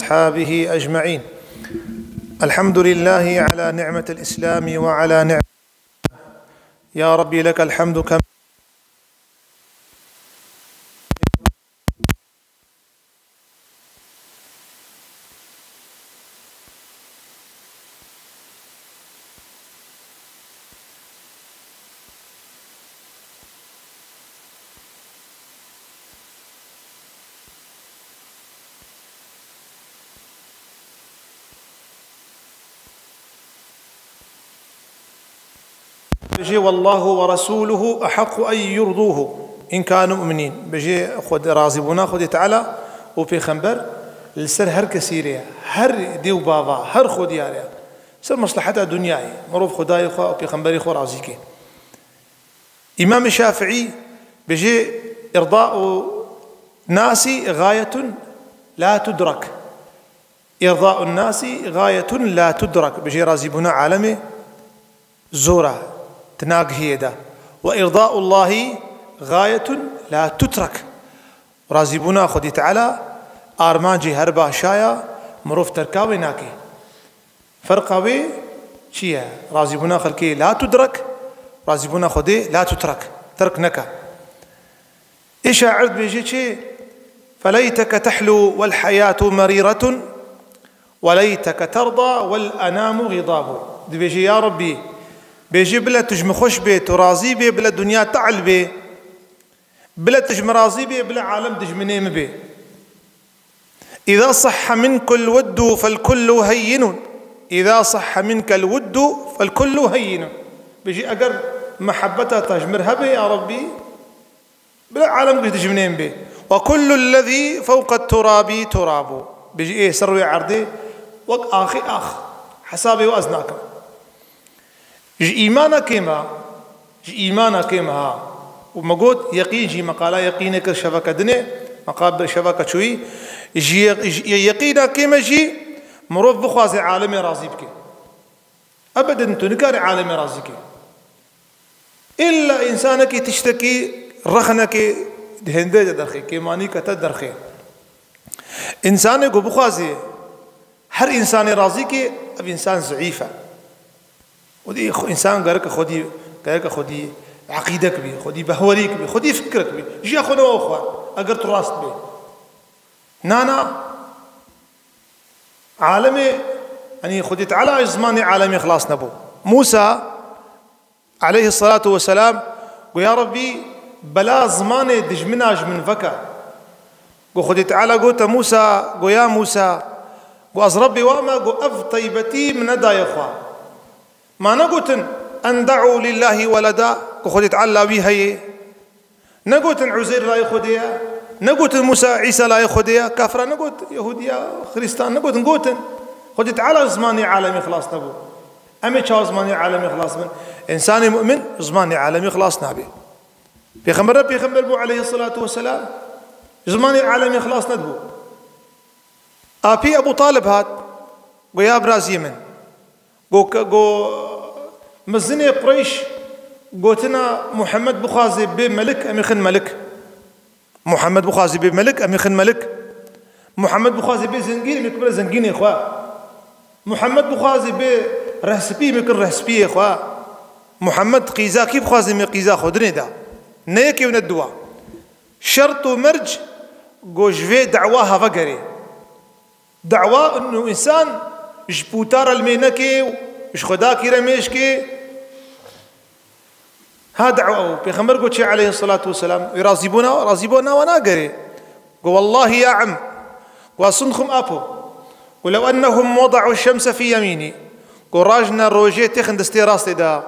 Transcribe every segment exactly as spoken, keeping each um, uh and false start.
وأصحابه أجمعين. الحمد لله على نعمة الإسلام وعلى نعمة، يا ربي لك الحمد كما Bêjê, "والله ورسوله أحق أن يرضوه إن كانوا مؤمنين." Bêjê, Xwed-, razîbûna Xwedê Teala û Pêxember li ser her kesî re ye, her dê û bava, her xwediyarê ye. Ser mesleheta dinyayê, mirov Xwedayê xwe û Pêxemberê xwe razî ke. Îmamê Şafiî bêjê, "إرضاء الناس غاية لا تدرك." "إرضاء الناس غاية لا تدرك." Bêjê, razîbûna alemê zor e, di nagihiyê de. "وإرضاء الله غاية لا تترك." Razîbûna Xwedî Teala armancê her başa ya, mirov terka wê nake. Ferqa wê çi ye? Razîbûna xelkê la tudrek, razîbûna Xwedê la tutrak, terk neke. Ê şair dibêje çi? "فليتك تحلو والحياة مريرة، وليتك ترضى والأنام غضاب." Dibêje, ya Rabbî, bêje bila tu ji min xweş bê, tu razî bê, bila dinya tehl bê. Bila tu ji min razî bê, bila alem dijminê min bê. "إذا صح منك الود فالكل هين، إذا صح منك الود فالكل هين." Bêjî, eger mihebeta te ji min hebe, ya Rabbî, bila alem giş dijminê min bê. "وكل الذي فوق التراب تراب." Bêjî, ê ser wê erdê wek axê ax. Hesabê we ez nakim. Ji îmana kêm e, ji îmana kêm e ha. Û me got, yeqîn jî, me qala yeqînê kir şeveke dinê, me qala şeveke çûyî. Ji ye-, ji yeqîna kêm e jî, mirov bixwaze alemê razî bike. Ebedin tu nikarî alemê razî ke. Îlla însanekî tiştekî, rexnekê di hêndê de derxê, kêmanî kete derxê. Însanê ku bixwaze her însanê razî ke, ev însan zeîf e. Xwedî, xwe-, însan gereke xwedî, gereke xwedî eqîdek bî, xwedî behwerîk bî, xwedî fikrek bî. Jiya xwe newe xwe, eger tu rast bê. Na, na. Alemê, yanî Xwedî Teala ji zimanê alemê xilas nebû. Mûsa, aleyhissalatu vesselam, got, "Ya Rabbî, bela zimanê dijmina ji min veke." Got, Xwedî Teala gote Mûsa, got, "Ya Mûsa, got, ez Rebbê we me, got, ev teybetî min nedaye xwe." Ma negotin, "En de'û lillahi weleda", got, Xwedî Teala wî heye. Negotin Uzeyr layê Xwedê ye, negotin Mûsa, Îsa layê Xwedê ye, kafira negot, Yehûdiya, Xristan negotin, gotin. Xwedê Teala zimanê alemê xilas nebû. Em ê çawa zimanê alemê xilas bin? Însanê mu'min zimanê alemê xilas nabe. Pêxember ne pêxember bû aleyhissalatu vesselam, zimanê alemê xilas nedibû. Apî Ebû Talib hat, got, "Ya biraziyê min." Got, ke-, got, mezinê Qureyş gotina Muhammed bixwaze bê melik, em ê xin melik. Muhammed bixwaze bê melik, em ê xin melik. Muhammed bixwaze bê zengîn, em ê kibire zengînê xwe. Muhammed bixwaze bê rehspî, em ê kin rehspiyê xwe. Muhammed qîza kî bixwaze, em ê qîza xwe dinê da. Ne yekê û ne duwa. Şert û merc, got, ji vê dawa heve gerê. Dawa û însan ji pûta re limê neke û ji Xwedakî re mêşke. Ha dawa û Pêxember got çi aleyhissalatu vesselam, wê razîbûna, razîbûna wan nagere. Got, "Wellahî ya em, got, ez sund xim apo. Got, lew ennehum weda'u şemse fî yemînî." Got, "Rajne rojê têxin destê rastê da.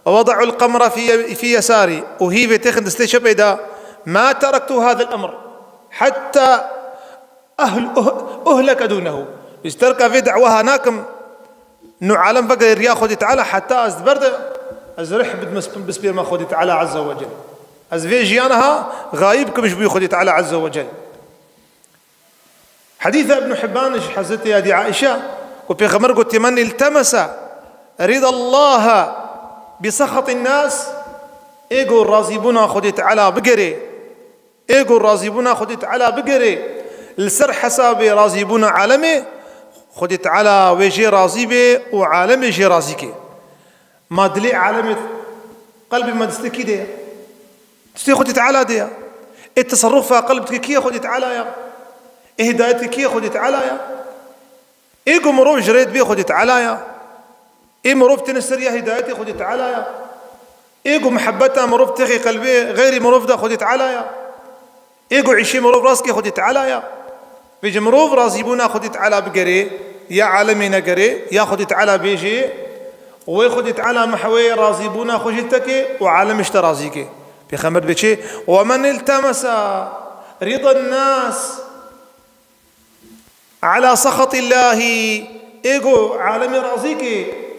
Ve weda'ul qemre fî ye-, fî yesarî. Û hîvê têxin destê çepê da. Ma terektu hadel emr. Hetta Ehl-, uh-, uhleke dûnehu. Ez terka vê dawaha nakim, nû alem vegere riya Xwedê Teala, heta ez di ber de, ez rih bidim, bispêrime Xwedê Teala Azze ve Cel. Ez vê jiyana ha, xayib kim ji bo Xwedê Teala Azze ve Cel. Hadîsa Ibn Hibban ji Hezretê Yadî Aişe, ku Pêxember got, "Men iltemese ridallaha bi sexatin nas", ê ku razîbûna Xwedê Teala bigere, Ê ku razîbûna Xwedê Teala bigere, Li ser hesabê razîbûna alemê, Xwedê Teala wê jê razî bê û alemê jê razî ke. Ma dilê alemê, qelbê me distê kî de ye? Distê Xwedê Teala de ye. Ê teserrufa qelb dike kî ye? Xwedê Teala ye. Ê hidayet dike kî ye? Xwedê Teala ye. Ê ku mirov ji rê dibê Xwedê Teala ye. Ê mirov têne ser ya hidayetê Xwedê Teala ye. Ê ku mihebeta mirov têxê qelbê xeyrî mirov de Xwedê Teala ye. Ê ku îşê mirov rast ke Xwedê Teala ye. Vê ji mirov razîbûna Xwedê Teala bigerê, ya alemê negerê, ya Xwedê Teala bêjê, wê Xwedê Teala mihewê razîbûna xwe jê te ke û alem ji te razî ke. Pêxember dibê çi? "Ve men iltemese ridan nas ala sexetillahî", ê ku alemê razî ke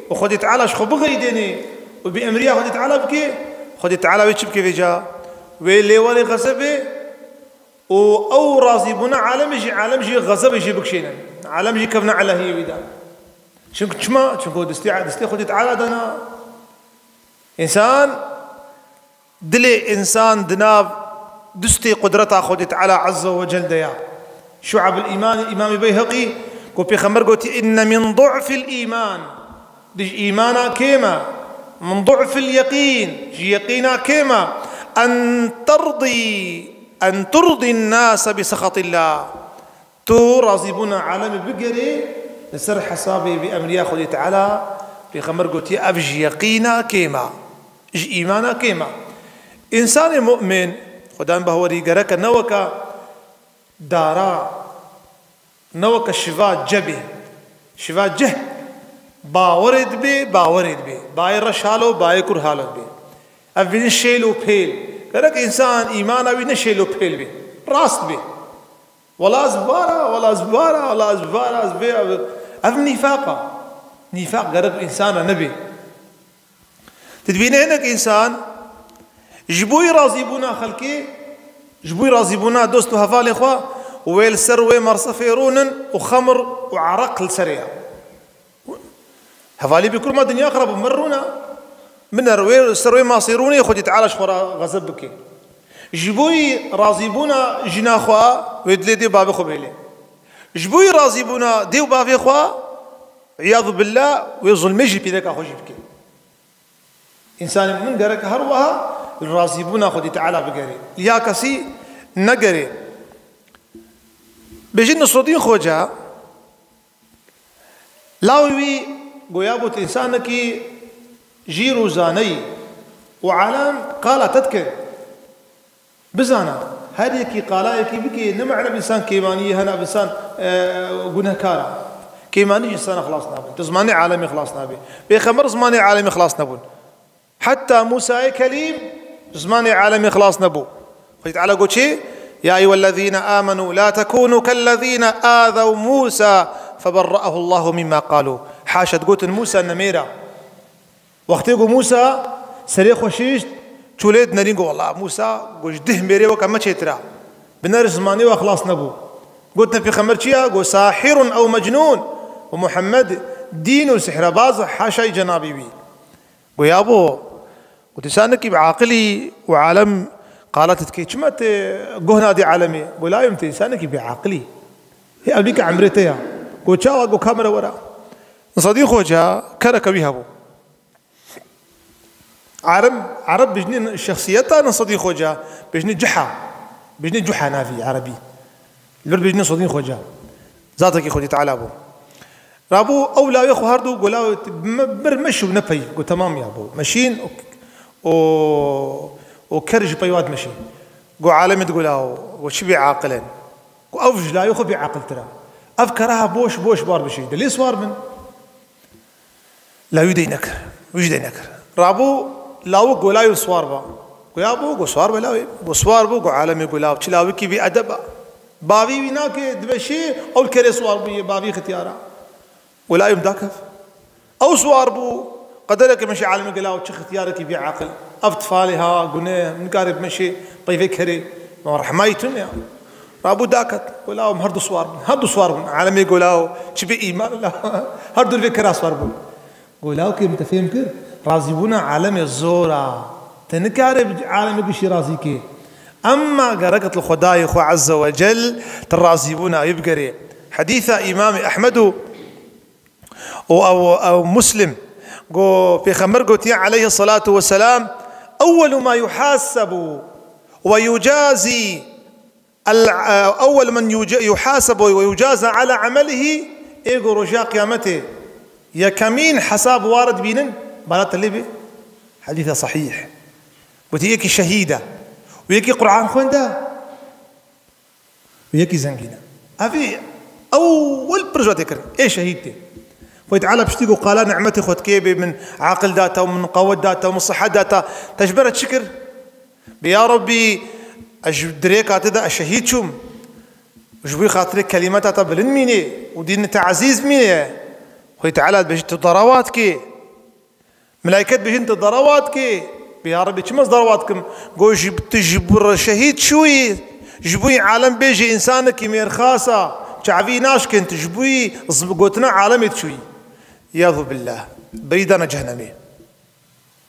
û Xwedê Teala ji xwe bixeydênê û bi emriya Xwedê Teala bike, Xwedê Teala wê çi bike vêca? Wê lê were xezebê û ew razîbûna alemê jî, alem jî xezebê jî bikişêne. Alem jî kevne elahiyê wî de. Çimkî çima? Çimkî distê, distê Xwedê Teala de ne. Însan Dilê însan di nav dustê qudreta Xwedê Teala Azze ve Cel de ya. Şu'abul Îman, Îmamê Beyheqî, ku Pêxember gotî, "Inne min du'fil îman." Di ji îmana kêm e. "Min du'fil yeqîn." Ji yeqîna kêm e. "En terdî, en turdî nase bi sexetillah." Tu razîbûna alemê bigerê li ser hesabê bi emriya Xwedê Teala, Pêxember gotiye, ev ji yeqîna kêm e, ji îmana kêm e. Însanê mu'min, Xwedan bawerî gereke ne weke dara, ne weke şiva cebê, şiva ceh, bawerê dibê, bawerê dibê, bayê reş halo, bayê kur halo dibê. Ev bînin şêl û pêl. Gerek însan îmana wî ne şêl û pêl bê, rast bê. Wela ez vara, wela ez vara, wela ez vara, ez vê, ev, ev nîfaq e. Nîfaq gerek însana nebe. Tu dibîne hinek însan ji bo yî razîbûna xelkê, ji bo yî razîbûna dost û hevalê xwe, wê li ser wê mersefê rûnin û xemr û ereq li serê ye. Hevalî bi kurma dinya xirab bû, min rûna. Min er wê, ser wê masê rûnê Xwedî Teala ji xwe re xezeb bike. Ji bo yî razîbûna jina xwe wê dilê dê bavê xwe bêle. Ji bo yî razîbûna dê û bavê xwe, îyadu billah, wê zulmê jî pîreka xwe jî bike. Însanê min gerek her wiha li razîbûna Xwedî Teala bigerê. Li ya kesî negerê. Bêjin Nisrudîn Xoca, Lawê wî goya bû tu însanekî jîr û zane yî û alem qala te dikin. Bizana, her yekî qalayekî bike, ne me'ne însan kêmanî ye, hena însan, e, gunehkar e. Kêmanî ji însana xilas nabe. Tu zimanê alemê xilas nabe. Pêxember zimanê alemê xilas nebûn. Heta Mûsayê Kelîm zimanê alemê xilas nebû. Xwedî Teala got çi? "Ya eyyuhellezîne âmenû la tekûnû kellezîne âzew Mûsa feberre'ehullahu mimma qalû." Haşa, digotin Mûsa nemêra. Wextê ku Mûsa serê xwe şişt, çûlê dinerîn got, "Wela Mûsa, got ji dih mêrê weke me çêtir e." Bi neriş zimanê we xilas nebû. Gotin pêxember çi ye? Got, "Sahirun ew mecnûn." Û Muhammed dîn û sihrebaz e, haşayî cenabî wî. Goya bo, got, "Însanekî bi aqilî û alem qala te dikê. Çima te guh nadî alemê?" Got, "Lawê min te însanekî bi aqilî. Hê ev nîka emrê te ya." Got, "Çawa?" Got, "Kamera wera." Nisadîn Xoca kereke wî hebû. Ereb, Ereb bijnê şexsiyeta Nisadîn Xoca, bijnê Cuha. Bijnê Cuha navî Erebî. Li vir bijnê Nisadîn Xoca. Zatekî Xwedî Teala bû. Rabû ew lawê xwe herdu, got, "Lawê, me, bir meşû ne pey." Got, "Temam ya bû." Meşîn û, û, û ker ji pey wa dimeşî. Got, "Alemê digot law, got çi bêaqil in." Got, "Ev ji lawê xwe bêaqiltir e. Ev keraha boş boş bar bişî. De lê swar bin." Lawî dey nekir. Wî jî dey nekir. Rabû lawik got, "Lawê swar ba." Got, "Ya bû?" Got, "Swar be lawê." Got, "Swar bû." Got, "Alemê got law, çi lawikî bêedeb e. Bavî wî nake, dimeşê, ew li kerê swar bûye, bavî xitiyar e." Got, "Lawê min dakev." Ew swar bû, qedereke meşê alemê gelaw çi xitiyarekî bêaqil. Ev tifalê ha, gune, nikare bimeşê peyvê kerê. Ma rehmayî tune ya. Rabû daket, golaw em her du swar bûn. Her du swar bûn. Alemê golaw, çi bê îman la. Her du vê kera swar bûn. Golaw kê min te fêm kir, razîbûna alemê zor a. Te nikare bi alemê gişî razî kê. Emma gerek li Xwedayê xwe Azze ve Cel tu razîbûna wî bigerê. Hedîsa Îmamê Ehmed û, û ew, ew Muslim, got, Pêxember gotiye aleyhi salatu ve selam, "Ewwelu ma yuhasabu ve yucazi, el, ewwel men yuca-, yuhasabu ve yucaza ala amelihi", ê ku roja qiyametê yekemîn hesab wa re dibînin, bala te lê bê. Hedîsa sahîh. Gotiye yekî şehîd e. Û yekî Qur'an xwende. Û yekî zengîn e. Evî ewil pirca tê kirin. Ê şehîd tê. Xwedê Teala piştî ku qala nimetê xwe dikê bê min aqil data û min qewet data û min sihet data. Te ji ber çi kir? Bê ya Rabbî, ez ji dirêka te de ez şehîd çûm. Ji bo xatirê kelîmeta te bilind mînê û dîn te ezîz mînê. Xwedê Teala dibêje tu darawa dikê. Melaiket bêjin tu darawa dikê. Bê ya Rebî çima ez darawa dikim? Go ji, tu ji bo re şehîd çûyî, ji bo alem bêjî însanekî mêrxasa, çavî naşkin tu ji bo z-, gotina alemê çûyî. Îyadu billah. Berî dana cehennemê.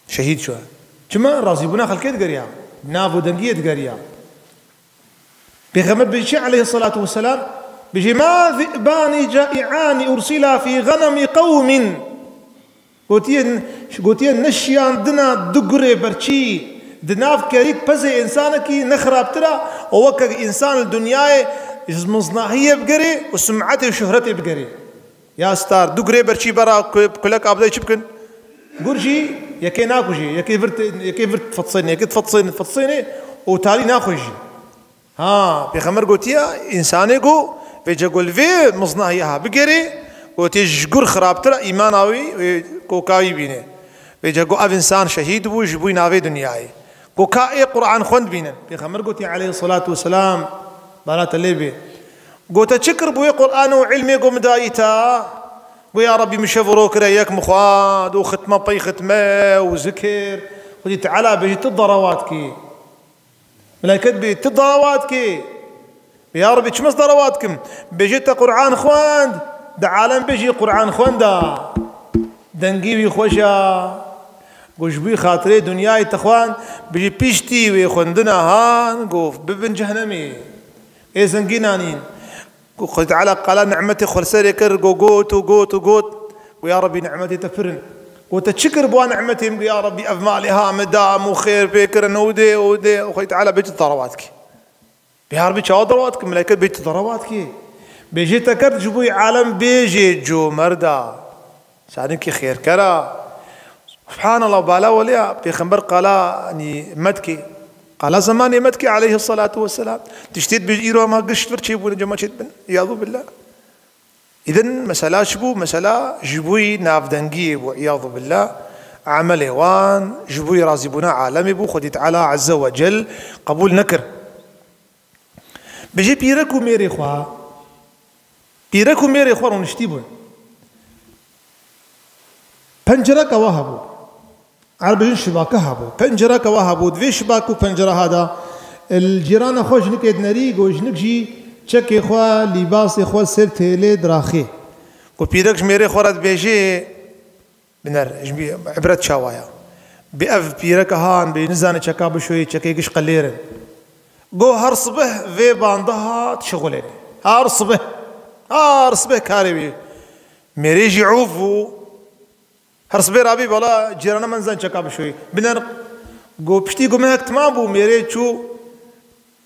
Şehîd çû. Çima? Razîbûna xelkê digeriya. Nav û dengiyê digeriya. Pêxember bêjî aleyhissalatu vesselam, bêjî, "Ma zî'bani caî'ani ursila fî ghanemi qewmin." Gotiye, gotiye, neşiyandina du gurê berçî di nav kerî pezê însanekî ne xirabtir a û weke însan li dinyayê ji miznahiyê bigerê û sum'etê û şuhretê bigerê. Ya star, du gurê berçî bera ku-, kulek abdey çi bikin? Gur jî yekê nakujê, yekê vir, yekê vir difetsêne, yekê difetsêne, difetsêne û talî naxwe jî. Ha, Pêxember gotiye, însanê ku vêce ku li vê miznahî ha bigerê, gotiye ji gur xirabtir e îmana wî, wê koka wî bîne. Vêce ku ev însan şehîd bû, ji bo navê dinyayê. Ku ka ê Qur'an xwend bînin. Pêxember gotiye aleyhissalatu vesselam, bala te lê bê. Gote çi kir bo wê Qur'an û ilmê ku min dayî te? Go ya Rabbî min şev û ro kire yek min xwend û xitme pey xitme û zikir. Xwedî Teala bêjî tu darawa dikî. Melaiket bê, tu darawa dikê. Bê ya Rebî, çima ez darawa dikim? Bêjê te Qur'an xwend, di alem bêjî Qur'an xwenda. Dengî wî xweş a. Go ji bo xatirê dinyayê te xwend, bêjî piştî wê xwendina han, go bibin cehenemê. Ê zengînanîn. Ku Xwedê Teala qala nimetê xwe li serê kir, go got û got û got. Go ya Rebî nimetê te pir in. Go te çi kir bi wan nimetê min? Go ya Rebî ev malê ha min da min xêr pê kirin û dê û dê. Xwedê Teala bê tu darawa dikî. Bê ya Rebî çawa darawa dikî? Melaiket bê tu darawa dikî. Bêjê te kir ji bo alem bêjê comerda. Sanikî xêrker a. Subhanallah, bala weliya, pêxember qala, yanî, me dikê. Qala zemanê me dikê aleyhissalatu vesselam. Tiştê dibêj îro ma giş vir çêbûne, cema çêdibin. Îyadu billah. Îdin mesela çi bû? Mesela ji bo navdengiyê bû, îyadu billah. Emelê wan ji bo razîbûna alemê bû, Xwedî Teala Azze ve Cel qebûl nekir. Bêjê pîrek û mêrê xwe, pîrek û mêrê xwe rûniştî bûn. Pencereke we hebû. Ereb bêjin şibake hebû. Pencereke we hebû. Di vê şibak û penceraha de, li cîrana xwe jinikê dinerî, go jinik jî çekê xwe, lîbasê xwe ser têlê diraxê. Go pîrek ji mêrê xwe re dibêjê, Biner, ji bî ibret çawa ya? Bi ev pîreke han, bê nizane çeka bişoyê, çekê giş qelêr in. Go her sibeh vê banda hat şixulên. Her sibeh. Her sibeh karê wî. Mêrê jî ûf bû. Her sibeh rabî bala cîrana min zan çeka bişoyê. Biner, go piştî go mehek timam bû, mêrê çû,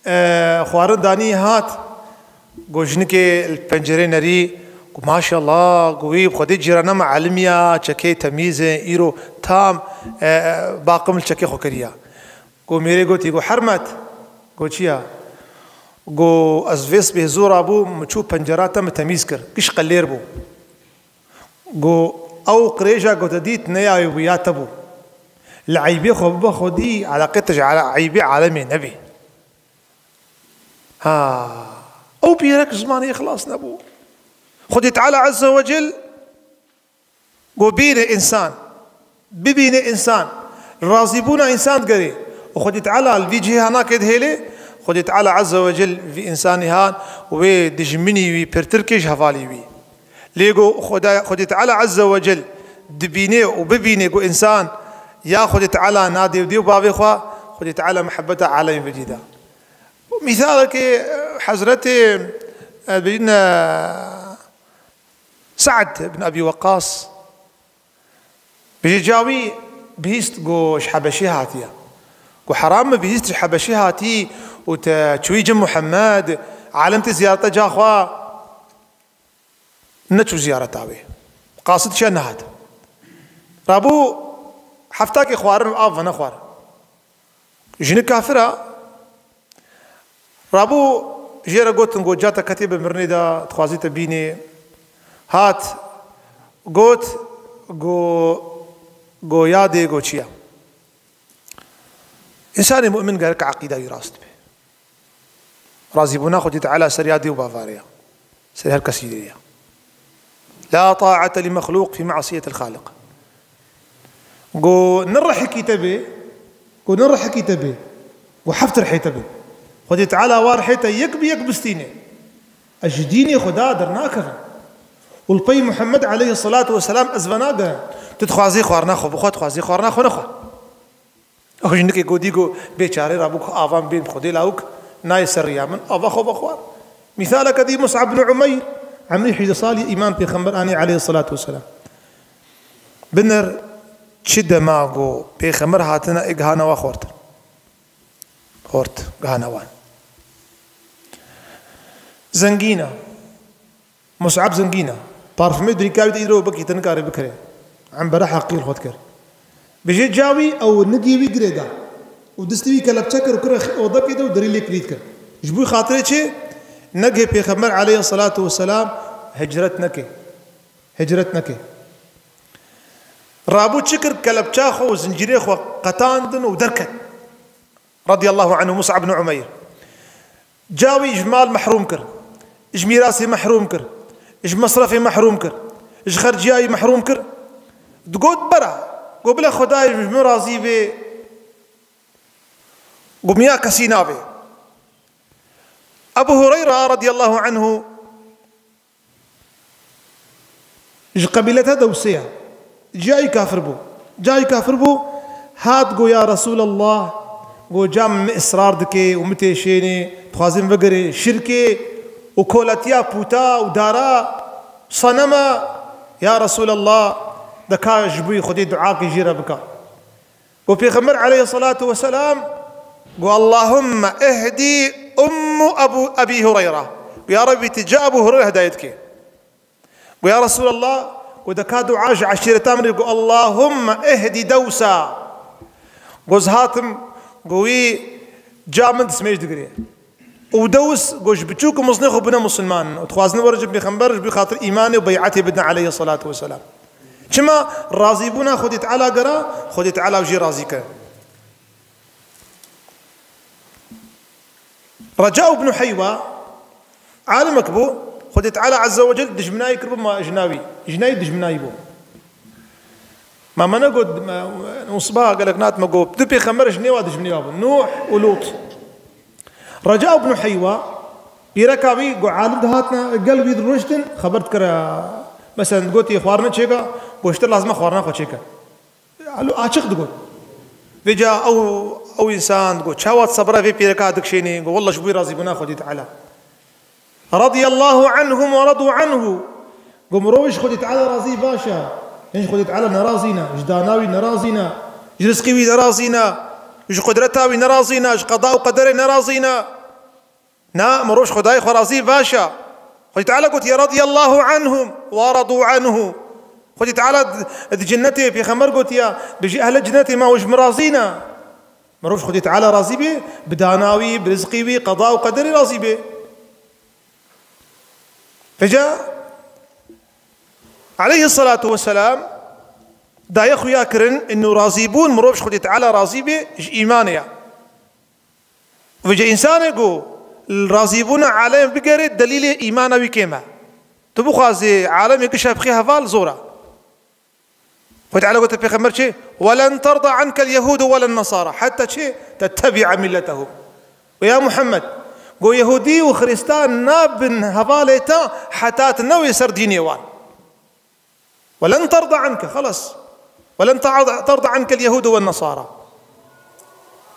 E, xwarin danî hat. Go jinikê li pencerê nerî. Go maşallah, go wî bi Xwedê cîrana me elimiya, çekê temîz e, îro tam, e, baqim li çekê xwe kiriya. Go mêrê gotî, go Hermet. Go çi ya? Go ez vê sibê zora bû, min çû pencera te min temîz kir. Giş qelêr bû. Go ew qirêja go te dît ne ya wî bû, ya te bû. Li eybê xwe bibe xwedî, eleqê te ji ele-, eybê alemê nebê. Ha, ew pîrek zimanê xilas nebû. Xwedê Teala Azze ve Cel go bîne însan, bibîne însan, razîbûna însan digerê. Û Xwedê Teala li vî cihê ha nake dihêlê, Xwedê Teala Azze ve Cel vî însanî han wê dijminî wî pirtir kê ji hevalî wî. Lê go Xweda-, Xwedê Teala Azze ve Cel dibîne û bibîne go însan ya Xwedê Teala na dêv dê û bavê xwe, Xwedê Teala mihebeta alemê vecî da. Mîsalekê, Hezretê, e, bîne, Se'd bin Ebî Weqqas, bêje, cawî bihîst, got, ji Hebeşî hatiye. Got, heram min bihîst ji Hebeşî hatî û te çûyî cem Muhammed, alem tê ziyarete ca xwe. Neçû ziyareta wê. Qasid çiya nehat. Rabû heftakê xwarin û av venexwar. Jinik kafir a. Rabû jê re gotin, got, ca te ketê bi mirinê de, dixwazî te bînê. Hat, got, go, go yadê, go çiya. Însanê mu'min gerek eqîda wî rast be. Razîbûna Xwedê Teala ser yadê û bavarê ya. Ser her kesî dê ya. La ta'ate li mexlûq fî masiyetil Xaliq. Go ne rihekî te bê, go ne rihekî te bê, go heft rihê te bê. Xwedê Teala wa rihê te yek bi yek bistîne. Ez ji dînê Xweda dernakevim. Û li pey Muhammed aleyhisselatu vesselam ez venagerim. Tu dixwazî xwarina xwe bixwe, dixwazî xwarina xwe nexwe. Ew jinikê got, dî got, bê çare rabû ku avan bên Xwedê lawik nayê ser riya min, ava xwe vexwar. Mîsaleke dî Mus'ab bin Umeyr, emrî hîjdeh salî îman Pêxember anî aleyhisselatu vesselam. Binir çi dema got Pêxember hatine ê gihana wa xort. Xort, gihana wan. Zengîna. Mus'ab zengîn e. Parfumê dirîka wî de îro bekî te nikare bikire. Embere heqîr xwe dikir. Bêje ca wî ew nigê wî girê da. Û distê wî kelepçe kir û kire xi-, odekê de û derî lê kilît kir. Ji bo xatirê çi? Negê Pêxember aleyhisselatu vesselam hicret neke. Hicret neke. Rabû çi kir? Kelepça xwe û zincîrê xwe qetandin û derket. Radiyallahu anhu, Mus'ab bin Umeyr. Ca wî ji mal mehrûm kir, ji mîrasê mehrûm kir, ji mesrefê mehrûm kir, ji xerciyayî mehrûm kir. Digot, bera, got, bile Xwedayê ji min razî bê, got, miya kesî navê. Ebu Hureyra radiyallahu anhu ji qebîleta Dewsê ye. Ciyayî kafir bû. Ciyayî kafir bû, hat got, ya Resûlallah, got, ca min israr dike û min têşênê, dixwazim vegirê şirkê û koletiya pûta û dara senema, ya Resûlallah, de ka ji bo Xwedê duakê jê re bika. Got Pêxember aleyhisselatu vesselam, got, Allahümme ehdi ummu Ebu, Ebî Hureyra. Got, ya Rebbî, tu ca Ebu Hureyra hidayet ke. Got, ya Resûlallah, got, de ka dua ji eşîreta min re, got, Allahümme ehdi Dewsa. Got, ez hatim, got, wî ca min dismêj digirê. Û Dews, got, ji biçûk û mizinê xwe bûne misilman. Û dixwazin werin cem Pêxember, ji bo xatir îmanê û bey'etê bidin aleyhisselatu vesselam. Çima? Razîbûna Xwedê Teala gera, Xwedê Teala jê razî kir. Reca ibn Heywa, alimek bû, Xwedê Teala Azze ve Cel dijminayî kiribû ma jina wî. Jina wî dijminayî bû. Ma me negot, me, û sibaha gelek nat me got, du pêxember ji nêwa dijminê wa bûn. Nuh û Lut. Reca ibn Heywa, pîreka wî, got, alim dihatine, gel wî dirûştin, xeber dikire. Mesela, digotî, xwarine çêke, got, ji te lazim e xwarina xwe çêke. Alo, açiq digot. Vêca ew, ew însan digot, çawa sebra vê pîreka dikişênî? Got, wallah, ji bo razîbûna Xwedê Teala. Radiyallahu anhum ve radu anhu. Got, mirov ji Xwedê Teala razî baş e. Hîn ji Xwedê Teala nerazî ne, ji dana wî nerazî ne, ji rizqî wî nerazî ne, ji qudreta wî nerazî ne, ji qeda û qederê nerazî ne. Na, mirov ji Xwedayê xwe razî baş e. Xwedê Teala gotiye, radiyallahu anhum ve radu anhu. Xwedê Teala di, di cennetê, Pêxember gotiye, bêjî ehle cennetê ma û ji min razî ne. Mirov ji Xwedê Teala razî bê, bi dana wî, bi rizqî wî, qeda û qederê razî bê. Vêca aleyhisselatu vesselam daye xuya kirin, inu razîbûn, mirov ji Xwedê Teala razî bê, ji îmanê ye. Vêca însanê ku razîbûna alem bigerê, delîlê îmana wî kêm e. Tu bixwazê alemê gişa bixê heval, zor e. Xwedê Teala gote Pêxember çi? "Welen terda ankel Yehudu welen Nasara hatta çi? Tettebi'a milletehum." Û ya Muhammed, go Yehudî û Xristan nabin hevalê te heta tu newê ser dînê wan. "Welen terda anke", xelas. "Welen terda, terda ankel Yehudu wen Nasara."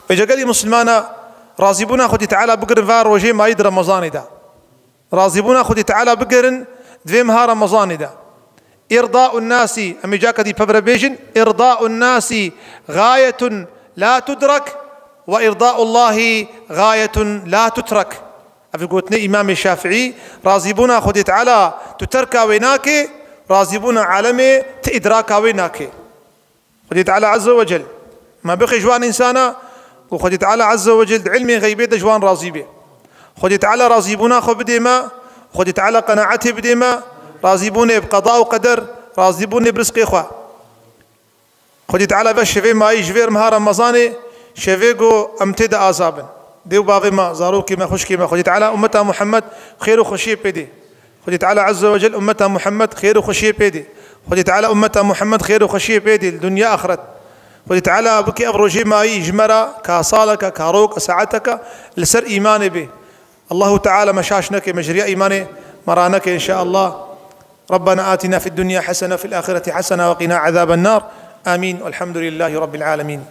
Vêca gelî Musulmana, Razîbûna Xwedî Teala bigirin va rojê mayî di Remezanê de. Razîbûna Xwedî Teala bigirin di vê meha Remezanê de. Îrdaun nasî, em ê caka dî pevre bêjin, îrdaun nasî gayetun la tudrak ve îrdaullahî gayetun la tutrak. Ev gotinê Îmamê Şafiî, razîbûna Xwedî Teala tu terka wê nakê, razîbûna alemê tu îdraka wê nakê. Xwedî Teala Azze ve Cel me bixê ji wan însana ku Xwedî Teala Azze ve Cel di ilmê xeybê de ji wan razî bê. Xwedî Teala razîbûna xwe bidê me, Xwedî Teala qenaetê bidê me, razîbûnê bi qeda û qeder, razîbûnê bi rizqê xwe. Xwedî Teala ve şevê mayî ji vê meha Remezanê, şevê ku em tê de aza bin. Dê û bavê me, zarokê me, xwişkê me, Xwedî Teala ummeta Muhammed xêr û xweşiyê pê dê. Xwedî Teala Azze ve Cel ummeta Muhammed xêr û xweşiyê pê dê. Xwedî Teala ummeta Muhammed xêr û xweşiyê pê dê li dinya axiret. Xwedî Teala bike ev rojê mayî ji me re ka saleke, ka rok, ka saeteke li ser îmanê bê. Allahu Teala me şaş neke, me ji riya îmanê me raneke, inşallah. ربنا آتنا في الدنيا حسنة وفي الآخرة حسنة وقنا عذاب النار. آمين. والحمد لله رب العالمين.